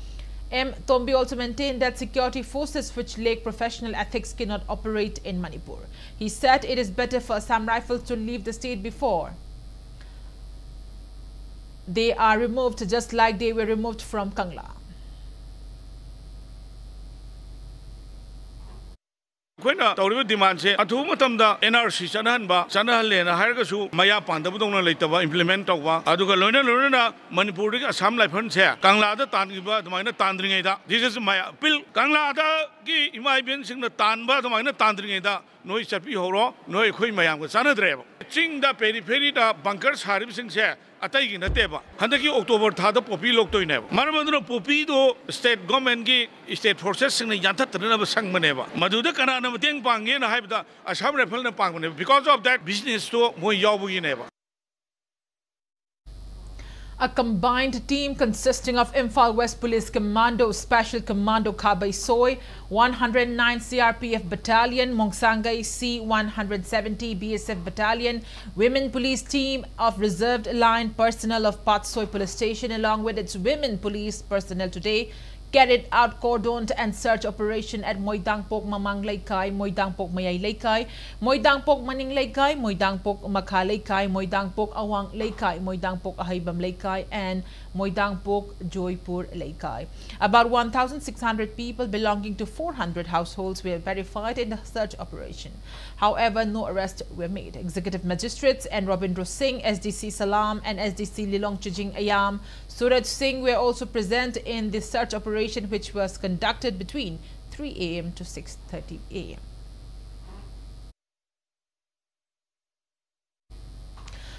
M Tombi also maintained that security forces which lack professional ethics cannot operate in Manipur. He said it is better for Assam Rifles to leave the state before they are removed, just like they were removed from Kangla. ꯑꯩꯈꯣꯏꯅ ꯇꯧꯔꯤꯕ demandꯁꯦ ꯑꯊꯨꯕ ꯃꯇꯝꯗ NRC ꯆꯠꯅꯍꯟꯕ, ꯆꯠꯅꯍꯜꯂꯦꯅ ꯍꯥꯏꯔꯒꯁꯨ ꯃꯌꯥ ꯄꯥꯟꯗꯕꯗꯧꯅ ꯂꯩꯇꯕ implement ꯇꯧꯕ, ꯑꯗꯨꯒ ꯂꯣꯏꯅ ꯂꯣꯏꯅꯅ ꯃꯅꯤꯄꯨꯔꯗꯒꯤ ꯑꯁꯥꯝ ꯂꯥꯏꯐꯜꯁꯦ ꯀꯪꯂꯥꯗ ꯇꯥꯟꯈꯤꯕ ꯑꯗꯨꯃꯥꯏꯅ ꯇꯥꯟꯗ꯭ꯔꯤꯉꯩꯗ, this is my appeal, ꯀꯪꯂꯥꯗꯒꯤ ꯏꯃꯥ ꯏꯕꯦꯟꯁꯤꯡꯅ ꯇꯥꯟꯕ ꯑꯗꯨꯃꯥꯏꯅ ꯇꯥꯟꯗ꯭ꯔꯤꯉꯩꯗ ꯅꯣꯏ ꯆꯠꯄꯤꯍꯧꯔꯣ, ꯅꯣꯏ ꯑꯩꯈꯣꯏ ꯃꯌꯥꯝꯒ ꯆꯥꯟꯅꯗ꯭ꯔꯦꯕ꯫ ꯆꯤꯡꯗ, peripheryꯗ bunker ꯁꯥꯔꯤꯕꯁꯤꯡꯁꯦ ꯑꯇꯩꯒꯤ ꯅꯠꯇꯦꯕ, ꯍꯟꯗꯛꯀꯤ October ꯊꯥꯗ poppy ꯂꯣꯛꯇꯣꯏꯅꯦꯕ꯫ ꯃꯔꯝ ꯑꯗꯨꯅ poppyꯗꯣ state governmentꯀꯤ state forcesꯁꯤꯡꯅ ꯌꯥꯟꯊꯠꯇꯅꯅꯕ ꯁꯪꯕꯅꯦꯕ꯫ ꯃꯗꯨꯗ ꯀꯅꯥꯅ ꯃꯇꯦꯡ ꯄꯥꯡꯒꯦꯅ ꯍꯥꯏꯕꯗ ꯑꯁꯥꯝ ꯔꯥꯏꯐꯜꯅ ꯄꯥꯡꯕꯅꯦꯕ, because of that businessꯇꯣ ꯃꯣꯏ ꯌꯥꯎꯕꯒꯤꯅꯦꯕ꯫ A combined team consisting of Imphal West Police Commando, Special Commando Khabai Soi, one hundred nine C R P F Battalion, Mongsangai C one hundred seventy B S F Battalion, Women Police Team of Reserved Line personnel of Patsoi Police Station along with its women police personnel today carried out cordoned and search operation at Moidangpok Mamang Leikai, Moidangpok Mayai Leikai, Moidangpok Maning Leikai, Moidangpok Makha Leikai, Moidangpok Awang Leikai, Moidangpok Ahaibam Leikai, and Moidangpok Joypur Leikai. About one thousand six hundred people belonging to four hundred households were verified in the search operation. However, no arrests were made. Executive Magistrates N Robindro Singh, S D C Salam, and S D C Lilong Chijing Ayam, Suraj Singh were also present in the search operation, which was conducted between three A M to six thirty A M.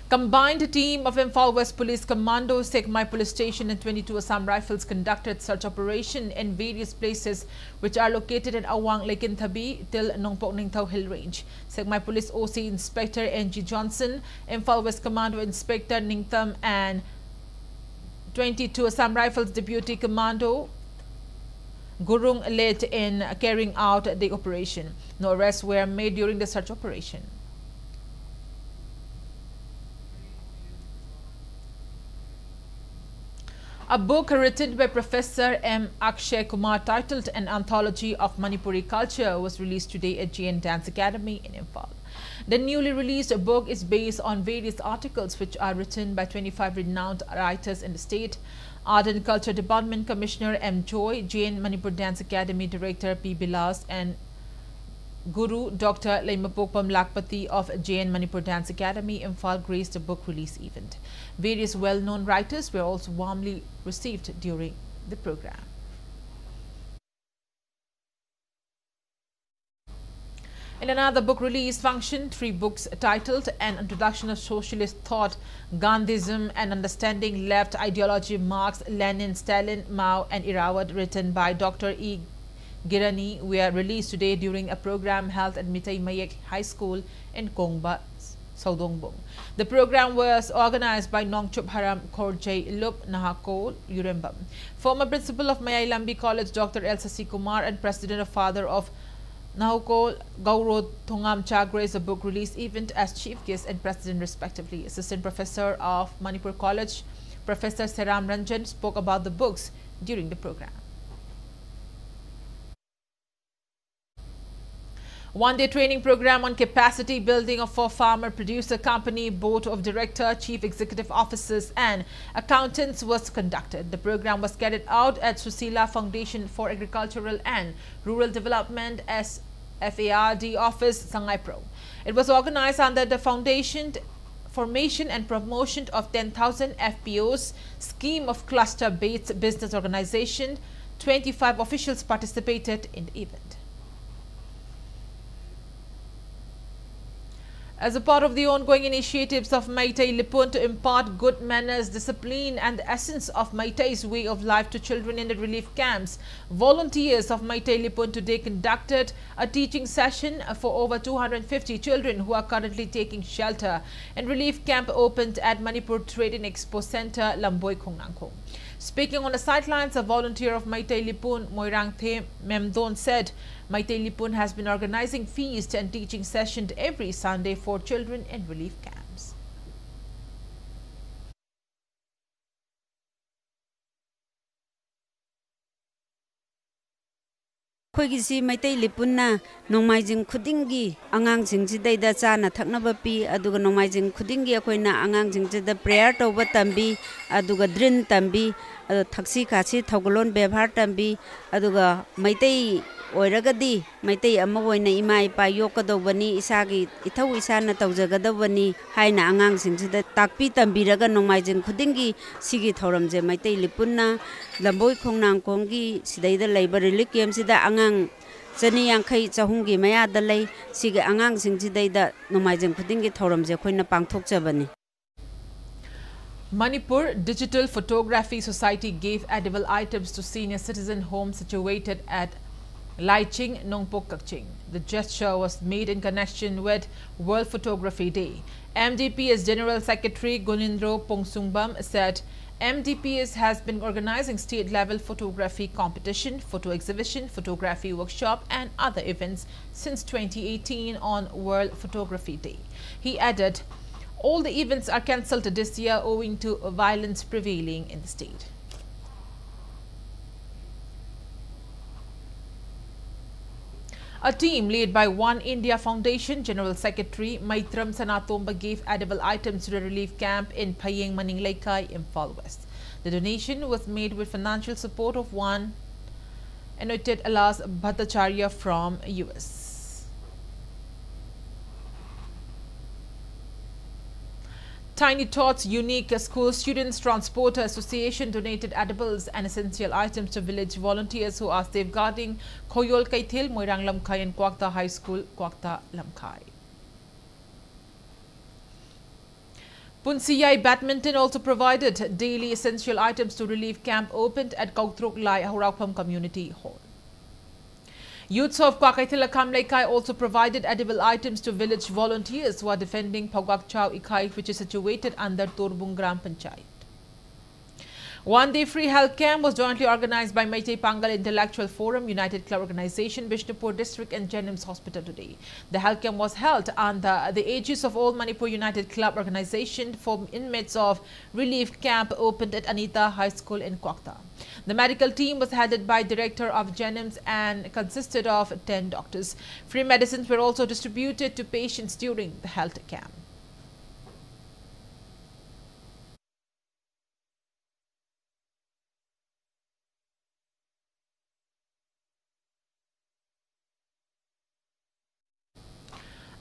Combined team of Imphal West Police Commando, Sekmai Police Station and twenty-two Assam Rifles conducted search operation in various places which are located in Awang Lekinthabi till Nongpok Ningthau Hill Range. Sekmai Police O C Inspector N G Johnson, Imphal West Commando Inspector Ningtam and twenty-two Assam Rifles Deputy Commando Gurung led in carrying out the operation. No arrests were made during the search operation. A book written by Professor M Akshay Kumar titled An Anthology of Manipuri Culture was released today at G N Dance Academy in Imphal. The newly released book is based on various articles which are written by twenty-five renowned writers in the state. Art and Culture Department Commissioner M Joy, G N Manipur Dance Academy Director P Bilas, and Guru Doctor Leimapokpam Lakpati of J N Manipur Dance Academy, Imphal, graced the book release event. Various well-known writers were also warmly received during the program. In another book release function, three books titled An Introduction of Socialist Thought, Gandhism and Understanding, Left Ideology, Marx, Lenin, Stalin, Mao and Irrawaddy, written by Doctor E Girani, were released today during a program held at Meitei Mayek High School in Kongba, Saudongbung. The program was organized by Nongchup Haram Khorjei Lup Nahakol Yurembam. Former principal of Mayai Lambi College, Doctor L Sasikumar, and president of Father of Nahakol Gauro Thongam Cha graced the book release event as chief guest and president respectively. Assistant professor of Manipur College, Professor Seram Ranjan, spoke about the books during the program. One-day training program on capacity building of, for farmer producer company, board of director, chief executive officers and accountants was conducted. The program was carried out at Susila Foundation for Agricultural and Rural Development, S F A R D office, Sangaipro. It was organized under the foundation formation and promotion of ten thousand F P Os scheme of cluster-based business organization. Twenty-five officials participated in the event. As a part of the ongoing initiatives of Meitei Lipun to impart good manners, discipline, and the essence of Meitei's way of life to children in the relief camps, volunteers of Meitei Lipun today conducted a teaching session for over two hundred fifty children who are currently taking shelter in relief camp opened at Manipur Trading Expo Center, Lamboi Khongnangkho. Speaking on the sidelines, a volunteer of Meitei Lipun, Moirangthe Memdon, said Meitei Lipun has been organizing feast and teaching session every Sunday for children in relief camps. ꯑꯩꯈꯣꯏꯒꯤꯁꯤ ꯃꯩꯇꯩ ꯂꯤꯄꯨꯟꯅ ꯅꯣꯡꯃꯥꯏꯖꯤꯡ ꯈꯨꯗꯤꯡꯒꯤ ꯑꯉꯥꯡꯁꯤꯡꯁꯤꯗꯩꯗ ꯆꯥꯅ ꯊꯛꯅꯕ ꯄꯤ, ꯑꯗꯨꯒ ꯅꯣꯡꯃꯥꯏꯖꯤꯡ ꯈꯨꯗꯤꯡꯒꯤ ꯑꯩꯈꯣꯏꯅ ꯑꯉꯥꯡꯁꯤꯡꯁꯤꯗ prayer ꯇꯧꯕ ꯇꯝꯕꯤ, ꯑꯗꯨꯒ drill ꯇꯝꯕꯤ, ꯑꯗꯨ ꯊꯛꯁꯤ ꯈꯥꯁꯤ ꯊꯧꯒꯜꯂꯣꯟ ꯕꯦꯕꯥꯔ ꯇꯝꯕꯤ, ꯑꯗꯨꯒ ꯃꯩꯇꯩ ꯑꯣꯏꯔꯒꯗꯤ ꯃꯩꯇꯩ ꯑꯃ ꯑꯣꯏꯅ ꯏꯃꯥ ꯏꯄꯥ ꯌꯣꯛꯀꯗꯧꯕꯅꯤ, ꯏꯁꯥꯒꯤ ꯏꯊꯧ ꯏꯁꯥꯅ ꯇꯧꯖꯒꯗꯧꯕꯅꯤ ꯍꯥꯏꯅ ꯑꯉꯥꯡꯁꯤꯡꯁꯤꯗ ꯇꯥꯛꯄꯤ ꯇꯝꯕꯤꯔꯒ ꯅꯣꯡꯃꯥꯏꯖꯤꯡ ꯈꯨꯗꯤꯡꯒꯤ ꯁꯤꯒꯤ ꯊꯧꯔꯝꯁꯦ ꯃꯩꯇꯩ ꯂꯤꯄꯨꯟꯅ ꯂꯝꯕꯣꯏ ꯈꯣꯡꯅꯥꯡꯈꯣꯡꯒꯤ ꯁꯤꯗꯩꯗ ꯂꯩꯕ relief camp ꯁꯤꯗ ꯑꯉꯥꯡ ꯆꯅꯤ ꯌꯥꯡꯈꯩ, ꯆꯍꯨꯝꯒꯤ ꯃꯌꯥꯗ ꯂꯩ꯫ ꯁꯤꯒꯤ ꯑꯉꯥꯡꯁꯤꯡꯁꯤꯗꯩꯗ ꯅꯣꯡꯃꯥꯏꯖꯤꯡ ꯈꯨꯗꯤꯡꯒꯤ ꯊꯧꯔꯝꯁꯦ ꯑꯩꯈꯣꯏꯅ ꯄꯥꯡꯊꯣꯛꯆꯕꯅꯤ꯫ Manipur Digital Photography Society gave edible items to senior citizen home situated at Laiching, Nongpok Kakching. The gesture was made in connection with World Photography Day. M D P S General Secretary Gunindro Pongsungbam said M D P S has been organizing state-level photography competition, photo exhibition, photography workshop, and other events since twenty eighteen on World Photography Day. He added, all the events are cancelled this year owing to violence prevailing in the state. A team led by One India Foundation General Secretary Maitram Sanatomba gave edible items to the relief camp in Phayeng Maning Leikai, Imphal West. The donation was made with financial support of One Anointed Alas Bhattacharya from U S. Tiny Tots Unique School Students Transporter Association donated edibles and essential items to village volunteers who are safeguarding Khoyol Keithel, Moirang Lamkhai and Kwakta High School, Kwakta Lamkhai. Punsiyai Badminton also provided daily essential items to relief camp opened at Kautruk Lai Haurapham Community Hall. Youths of Kwakaithel Akham Leikai also provided edible items to village volunteers who are defending Phogak Chao Ikhai, which is situated under Torbung Gram Panchayat. One-day free health camp was jointly organized by Meitei Pangal Intellectual Forum, United Club Organization, Bishnupur District and JNIMS Hospital today. The health camp was held under the aegis of All Manipur United Club Organization for inmates of relief camp opened at Anita High School in Kwakta. The medical team was headed by Director of JNIMS and consisted of ten doctors. Free medicines were also distributed to patients during the health camp.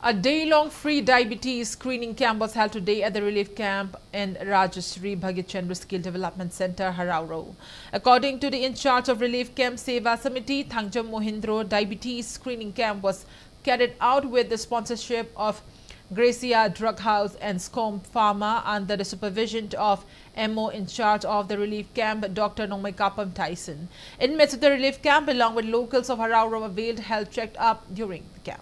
A day-long free diabetes screening camp was held today at the relief camp in Rajashri Bhagat Chandra Skill Development Center, Harauro. According to the in-charge of Relief Camp Seva Samiti, Thangjam Mohindro, diabetes screening camp was carried out with the sponsorship of Gracia Drug House and Scom Pharma under the supervision of M O in charge of the relief camp, Doctor Nongmai Kapam Tyson. Inmates of the relief camp, along with locals of Harauro, availed health checked up during the camp.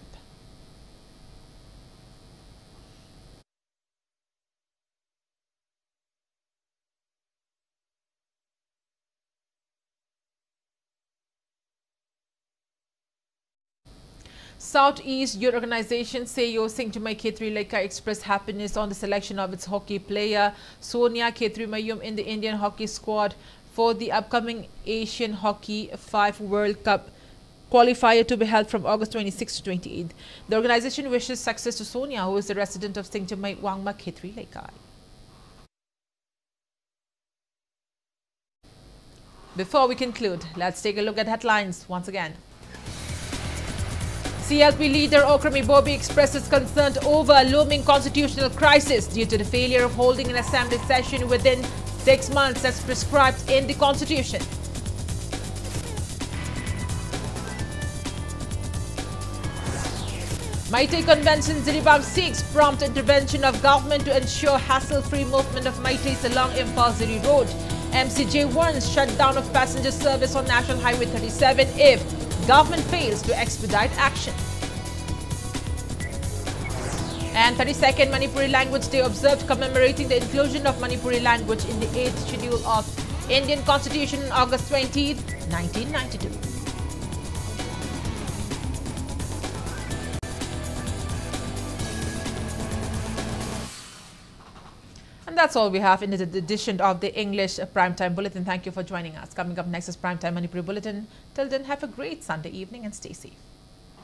Southeast Youth Organization, SEYO, Singchamai Khetri Leikai expressed happiness on the selection of its hockey player Sonia Khetri Mayum in the Indian hockey squad for the upcoming Asian Hockey five World Cup qualifier to be held from August twenty-sixth to twenty-eighth. The organization wishes success to Sonia, who is the resident of Singchamai Wangma Khetri Leikai. Before we conclude, let's take a look at headlines once again. C L P leader Okram Ibobi expresses concern over looming constitutional crisis due to the failure of holding an assembly session within six months as prescribed in the constitution. Meitei Convention Jiribam seeks prompt intervention of government to ensure hassle-free movement of Meiteis along Imphal Ziri Road. M C J warns shutdown of passenger service on National Highway thirty-seven if government fails to expedite action. And thirty-second Manipuri Language Day observed, commemorating the inclusion of Manipuri language in the eighth schedule of Indian Constitution on August twentieth, nineteen ninety-two. And that's all we have in this edition of the English Primetime Bulletin. Thank you for joining us. Coming up next is Primetime Manipuri Bulletin. Till then, have a great Sunday evening and stay safe.